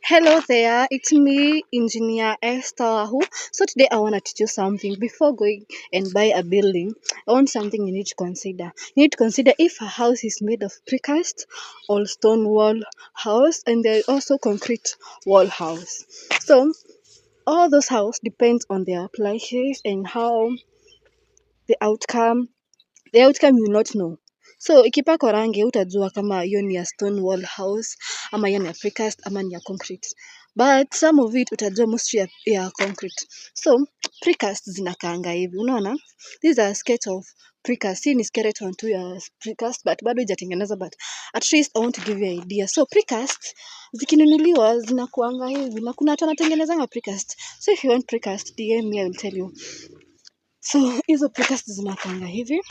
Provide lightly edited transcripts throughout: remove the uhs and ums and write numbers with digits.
Hello there, it's me, Engineer Esther Ahu. So today I want to teach you something. Before going and buy a building, I want something you need to consider. You need to consider if a house is made of precast or stone wall house, and there is also concrete wall house. So all those house depends on their places and how the outcome you will not know. So ikipakwa rangi utajua kama hiyo ni ya stone wall house ama hiyo ni ya precast ama ni ya concrete, but some of it utajua mostly ya concrete. So precast zinakaanga hivi, unaona, these are sketch of precast. Hii ni skeleton tu ya precast but bado haijatengenezwa, but at least I want to give you idea. So precast zikinunuliwa zinakuanga hivi na kuna watu wanatengenezanga precast. So if you want precast, DM me, I will tell you. So hizo precast zinakaanga hivi,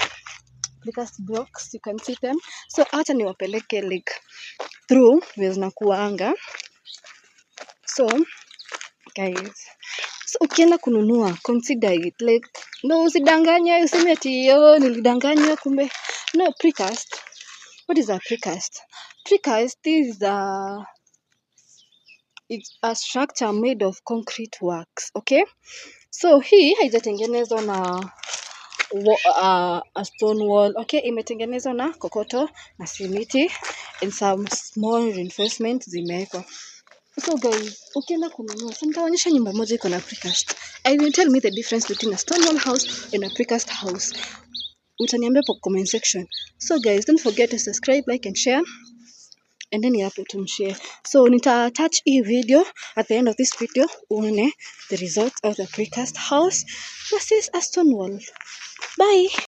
precast blocks, you can see them. So acha niwapeleke like through vile zinakuanga. So guys, so ukienda kununua, consider it like, no, usidanganye useme ati yo nilidanganywa kumbe. No, precast, what is a precast? Precast is it's a structure made of concrete works, okay? So hii haijatengenezwa na a stone wall, okay? Imetengenezwa na kokoto na simiti and some small reinforcement zimewekwa. So guys, ukienda kununua, so nitaonyesha nyumba moja iko na precast. I will tell me the difference between a stone wall house and a precast house. Utaniambia kwa comment section. So guys, don't forget to subscribe, like and share. And then you have to share. So nita attach a video at the end of this video uone the result of the precast house versus a stone wall. Bye.